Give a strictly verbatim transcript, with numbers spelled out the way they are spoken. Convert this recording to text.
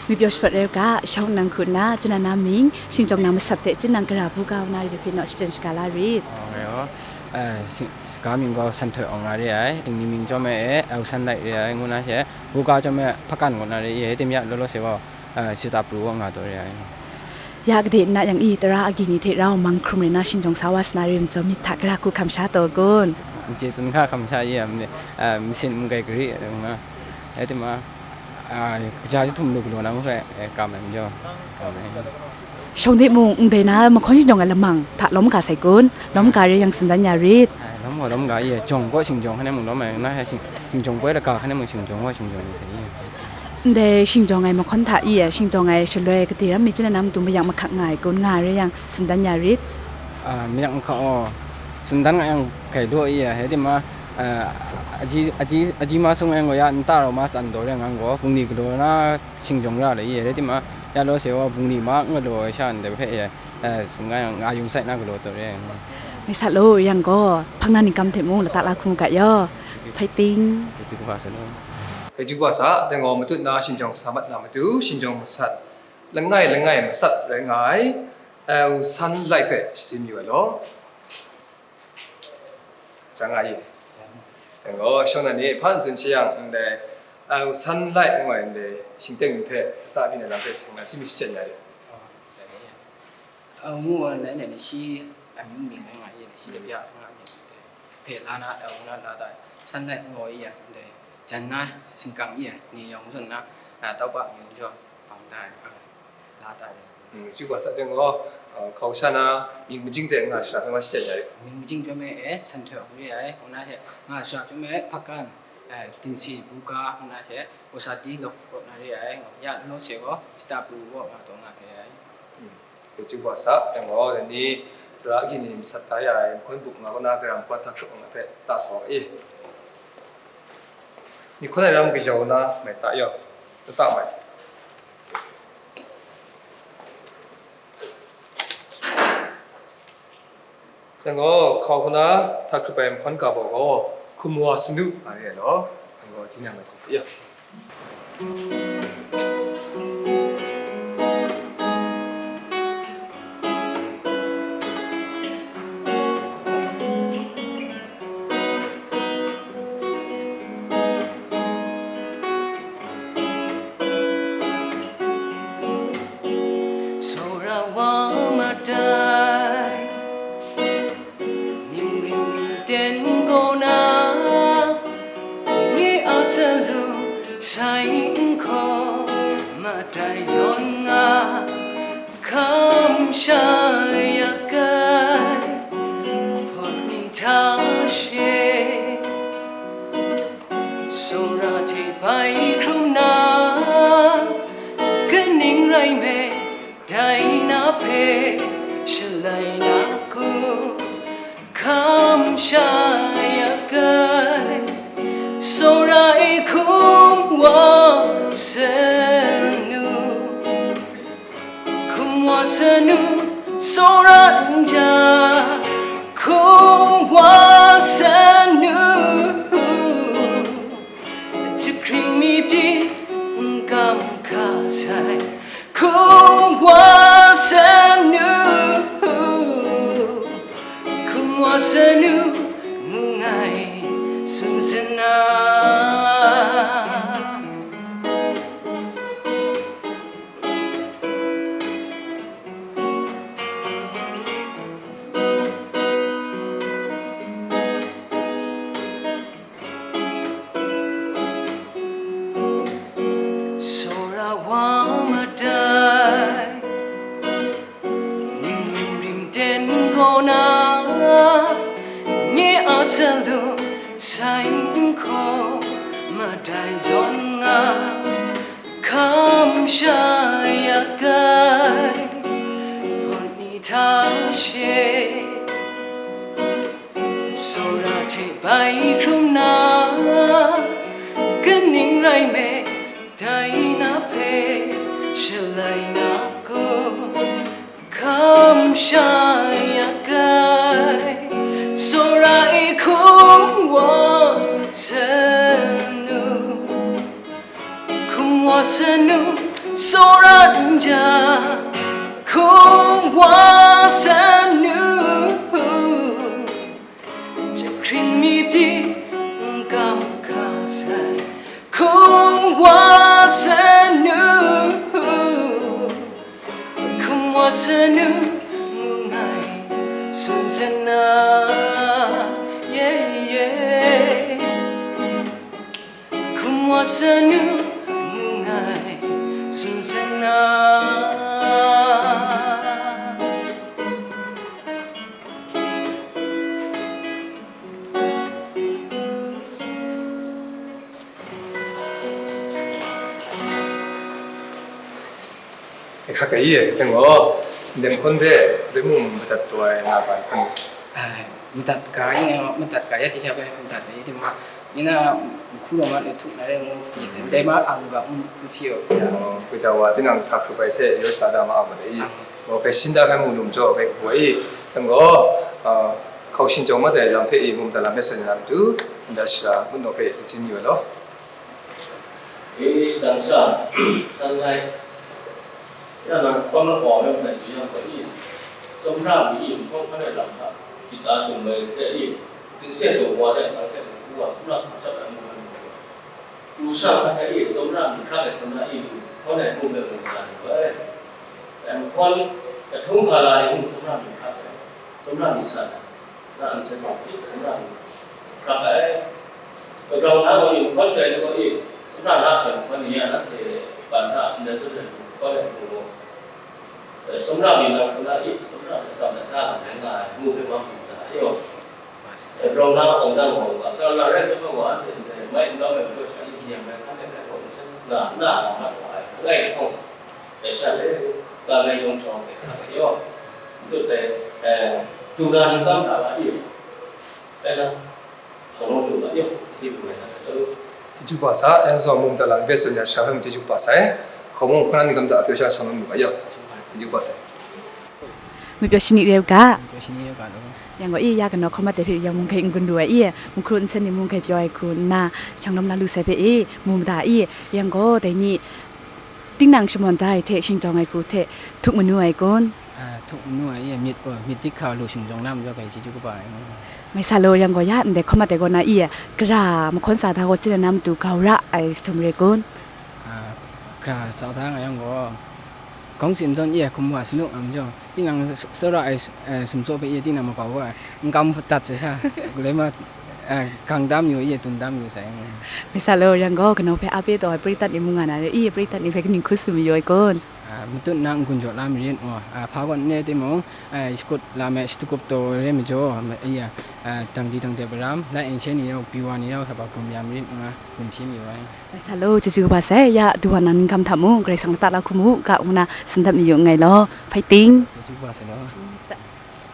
Ngwi pyaw shaprat rai u ga, shawng nnan hku nna, chyanan na mying, shingtawng na masat hte chyanan na gara buga wa na re ai hpe naw shachyen shaga la rit. Aw, ngai gaw, eh, shi-, shaga mying gaw San Htoi Awng nga re ai, tingni mying chyawm e, eh, Au San Lai re ai, ngu na she, buga chyawm e, Hpakan ngu na re i, rai timung ya law law she gaw, eh, Shata Pru Wa nga taw re ai. Ya gade nna yang i, tara agyi ni hte rau mang hkrum rai na, shingtawng sa wa sa na re ai majaw, myit hta gara hku hkam sha taw kun? N chye tsun hka hkam sha i, eh, masin n-gai gari, eh, nga, rai timung, ah, kaja jahtum lu galaw na hpe, eh, kam ai majaw, kam ai. Shawng de mung, ndai na mahkawn shingtawng ai lamang hta lawm ga sai kun? Lawm ga re yang, tsun dan ya rit. Ai, lawm gaw lawm ga i, jawng kaw shingjawng hkan e mung lawm ai, na sha shing-, shingjawng poi laga hkan e mung shingjawng kaw shingjawng ni sai i. Ndai shingtawng ai mahkawn hta i, shingtawng ai shaloi gade ram mi chyanan na matu mayak mahkak nga ai kun? Nga re yang, tsun dan ya rit. Ah, mayak mahkak aw, tsun dan nga yang, hkai law i, rai timung, ah, aji, aji, aji ma sung ai gaw ya, nta rau ma san taw re nga gaw, bungli galaw na shingjawng ra le i, rai timung, ya law she gaw, bungli ma n galaw ai sha ndai hpe e, eh, tsun nga yang, nga yung sai na galaw taw re. Ngai sa law yang gaw, hpang na ningkam hte mung lata la hkrum u ga yaw. Hpai ting. Chyeju kaba sa law. Chyeju kaba sa, dai gaw matut na shingtawng sa mat na matu, shingtawng masat, langai langai masat rai nga ai, Au San Lai hpe shasin yu ai law. Chyang nga i. Dai gaw, shawng nnan ni hpa n tsun shi yang, ndai Au San Lai ngu ai ndai shingteng ni hpe, lata byin ai lam hpe sa nga, shi mi shachyen ya yu. Au ngu ai ndai, ndai ni shi a mying mying rai nga i, shi de bya nga myit dai. Hpe la na, au ngu na la ta, San Lai ngu i yang, ndai jan na shingkang i, ni yawng zawn na, a, tau pa mying jaw bang da ai, a, la ta ai. Mm, chyeju kaba sa teng gaw, a, hkau sha na mying majing hte nga shara hpe ma shachyen ya yu. Mying majing chyawm e, e, San Htoi Awng re ai, ngu na she, nga shara chyawm e, Hpakan, e, Ginsi, Buga, ngu na she, Au Sa Ti Lawk, kaw na re ai, ya law she gaw, Shata Pru Wa nga taw nga re ai. Mm. Chyeju kaba sa, yang gaw, dai ni tara agyi ni masat da ya ai, mahkawn buk nga kaw na, gara mahkawn hta hkrup nga hpe ta sa wa ga i. Ni hkawn ai ram kajau na mai ta yaw, ta ta mai. Yang gaw, hkau hku na hta hkrup ai mahkawn ga baw gaw, Hkum Wa Sanu nga re ai law, yang gaw, jin yang na hkau sa ya. Sora wa madai, ning ring ning ten gaw na, nye a salu sai n hkaw, madai zawn nga, hkam sha ya kai, hpawt ni hta she. Sora hte bai hkrum na, kaning rai me, dai na hpe shalai na ku, hkam sha ya kai. Sora e hkum wa sanu, hkum wa sanu, sora n ja, hkum wa sanu. Jahkring mi pyi n kam hka sai, hkum wa sanu, hkum wa sanu, ngu ngai tsun sa na. Sora wa madai, ning rim rim ten gaw na, nye a salu sai n hkaw, madai zawn nga, hkam sha ya kai, hpawt ni hta she. Sora hte bai hkrum na, kaning rai me, dai na hpe shalai na gaw, hkam sha ya kai. Sora e hkum wa sanu, hkum wa sanu, Tsoran ja hkum wa sa nu, jahkring mi pyi n kam hka sai hkum wa sa nu, hkum wa sa nu ngu ngai tsun sa na, ye, ye. Hkum wa sa nu ngu ngai tsun sa na. Hkrak ai, nang gaw ndai mahkawn hpe rai mung madat taw ai nga ga hkun? Ai, madat ga, ngai madat ga, ya, di sha bai madat ai, di ma, ina, hku rawng ma, htuk na rai ngu, ndai ma ang ga, n hpyi u. Oh, gaja wa, tinang hta hkrup ai hte, yaw shada da ma a ma dai i? Ah. Oh, kai shin da hkrai mu lu majaw, kai kabu ai i? Nang gaw, ah, hkau shin jawng mat ai lam hpe i, mu madat lam hpe sawn ya na matu, nda shara, ngut naw hpe i, tsin yu ai law. E, shadang sha, san ai, ya nan hkawn lahkawng ai hpe ji yang gaw i, Tsawmra mi i, nhkawng hkan ai lam hta, shita tum ai hte i, tingse taw wa ai hkang hte matu wa, sumla hkam shap ai mu ai mu ai. Pru sha hkan hte i, Tsawmra mi hkrak ai hkrum na i, hkawn ai hkrum ai mu ai. Nhkawng, ahtung hkala ni mung Tsawmra mi hkrak ai, Tsawmra mi san ai. Na nsen gaw hpyi hkrum na hkrak ai. Grau na gaw, yu hkawn ai ni gaw, i, sumra na hkyen hkawn ni ya, nanhte ban hta ndai tsun ai hkawn ai hku gaw, sumra mi nang hku na i, sumra atsam ai hta lam rai nga ai, ngu hpe wan hpyi hta e. Grau na awng dan gaw, ga, grau na rai chyawm gaw, anhte ndai mai n lau ai majaw sha, i, ning ai hkan ai gaw, nsen na, na nga mat wa ai, langai hkawng, dai sha le, langai yawng htawng hpe hkrak ai yaw, n tut ai, eh, du na ningkam hta la i, Rai na, shawng law lu ga yaw, chyeju hpa sa ai. Chyeju hpa sa, yang zawn mung da lang, best nya sha hpe chyeju hpa sai. Hkaw mung hkra ni gam da, pyaw sha shang lu ga yaw, chyeju hpa sai. Ngwi pyaw shani rai u ga. Pyaw shani rai u ga lo. Yang gaw, i, ya kanaw hkawm mat ai hpe yang mung hkai n-gun lu ai i, mung hkru nsen ni mung hkai pyaw ai hku nna, shang lawm la lu sai hpe i, mu mada i, yang gaw, dai ni, tinang shamawn da ai hte, shingtawng ai hku hte, htuk manu ai kun? A, htuk manu ai, i, myit gaw, myit dik hkra lu shingtawng na majaw hkai chyeju kaba ai. Mai sa law, yang gaw ya ndai hkawm mat ai kaw na i, gara mahkawn sa da gaw chyen na matu grau ra ai jahtum rai kun? A, gara sa da nga yang gaw, kawng sin zawn i, hkum wa sanu a majaw, tinang s-, s-, tsawra ai s-, eh, sumtsaw hpe i, tinang makau wa ai, n kam dat sai sa, gulai ma, eh, gang tam yu i, tun tam yu sai. Mai sa law, yang gaw, kanaw hpe a pe taw ai, paritat ni mung nga na re i, paritat ni hpe kaning hku tsun mayu ai kun? A, matut na n-gun jaw la marit, wa, a, hpa gaw n re timung, a, shakut lam ai shatukup taw re majaw, ma, ya, a, dangdi dangdep aram, la ancient ni yawng, pyi wa ni yawng, hkra hkrum ya marit, nga, gumhpyi mayu ai. Mai sa law, chyeju kaba sai, ya, du wa na ningkam hta mung, Karai Kasang lata la hku mu u ga, ngu na, tsun dat mayu nngai law, fighting. Chyeju kaba sai law.